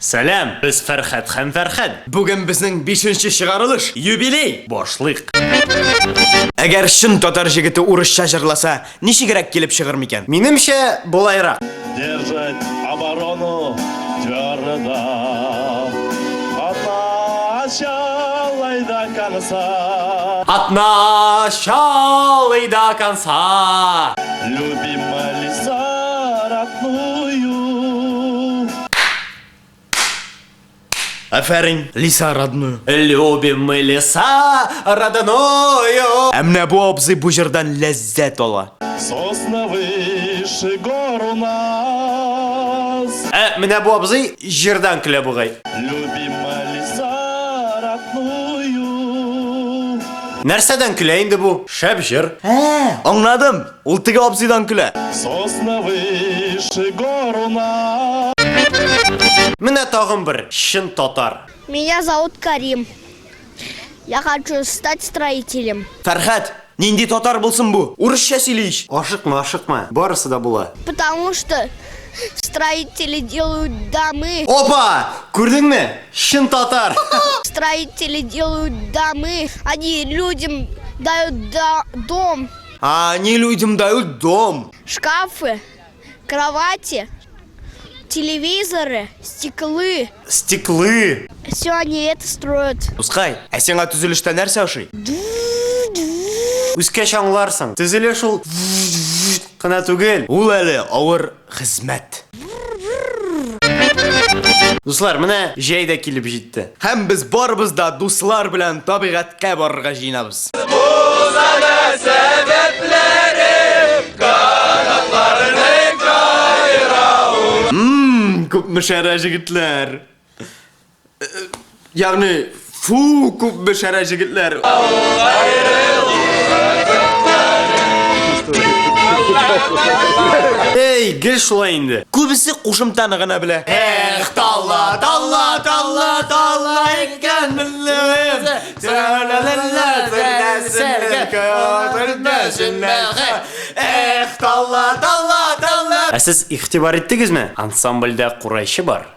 Сәлам, без Фәрхәд һәм Фәрхәд. Бүген безнең бишенче чыгарылыш, юбилей! Башлыйк. Әгәр чын татар җегете урысча җырласа, ничегрәк килеп чыгыр микән? Минемчә, болайрак. Держать оборону твердо От начала и до конца. От начала и до конца. Любим мы леса родную. Афәрин, лиса родную. Любим мы леса родную. Ә менә бу абзый бу җырдан ләззәт ала. Сосны выше гор у нас. Ә менә бу абзый җырдан көлә бугай. Любим мы леса родную. Нәрсәдән көлә инде бу? Шәп җыр. Ә, аңладым. Ул теге абзыйдан көлә. Сосны выше гор у нас. Менә тагын бер чын татар. Меня зовут Карим. Я хочу стать строителем. Фәрхәд, нинди татар булсын бу? Урысча сөйли ич. Ашыкма, ашыкма, барысы да була. Потому что строители делают домы. Опа! Күрдеңме? Чын татар. Строители делают домы. Они людям дают дом. А они людям дают дом. Шкафы, кровати, телевизоры, стеклы. Стеклы. Все они это строят. Дускай, ә сиңа төзелештә нәрсә ошый? Үскәч аңларсың. Төзелеш ул кына түгел. Ул әле авыр хезмәт. Дуслар, менә җәй дә килеп җитте. Һәм без барыбыз да дуслар белән табигатькә барырга җыенабыз. Ммм, күпме шәрә җегетләр. Ягъни, фу, күпме шәрә җегетләр. Эй, гел шулай инде. Күбесе кушымтаны гына белә. Эх, талла, талла, талла, талла икән белем. Эх, талла, талла, талла. Ә сез игътибар иттегезме? Ансамбльдә курайчы бар.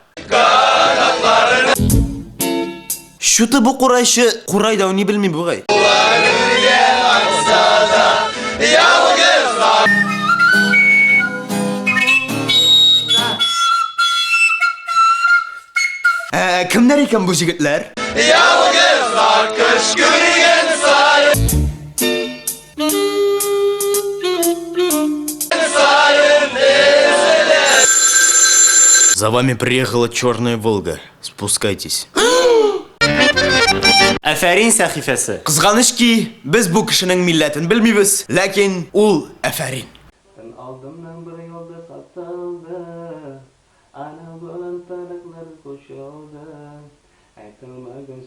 Чуты бу курайчы курай да уйный белми бугай. Ә, кемнәр икән бу җегетләр? За вами приехала черная Волга. Спускайтесь. Әфәрин сәхифәсе. Кызганыч ки, без бу кешенең милләтен белмибез, ләкин ул әфәрин. Тын алдымнан бер йолдыз атылды, Аның белән пәләкләр кушылды. Әйтелмәгән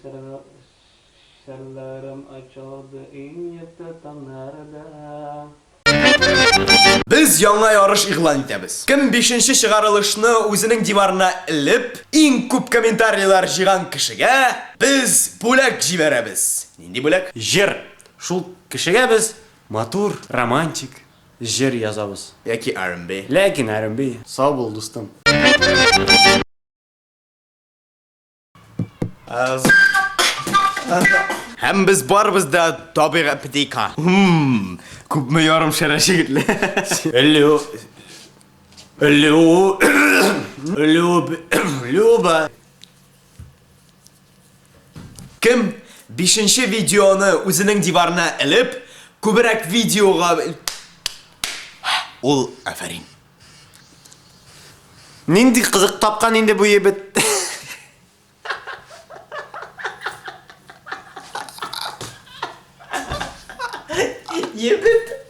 серләрем ачылды Иң иртә таңнарда. Без яңа ярыш игълан итәбез. Кем бишенче чыгарылышны үзенең диварына элеп, иң күп комментарийлар җыйган кешегә без бүләк җибәрәбез. Нинди бүләк? Җыр. Шул кешегә без матур, романтик җыр язабыз. Яки R&B. Ләкин R&B. Сау бул, дустым. Һәм без барыбыз да табигать ПТК. Хм, күпме ярым шәрә җегетләр. Лю... Лю... Люб... Люба... Кем бишенче видеоны үзенең диварына элеп, күбрәк видеога Ул афәрин. Нинди кызык тапкан инде бу ебет. Ебет.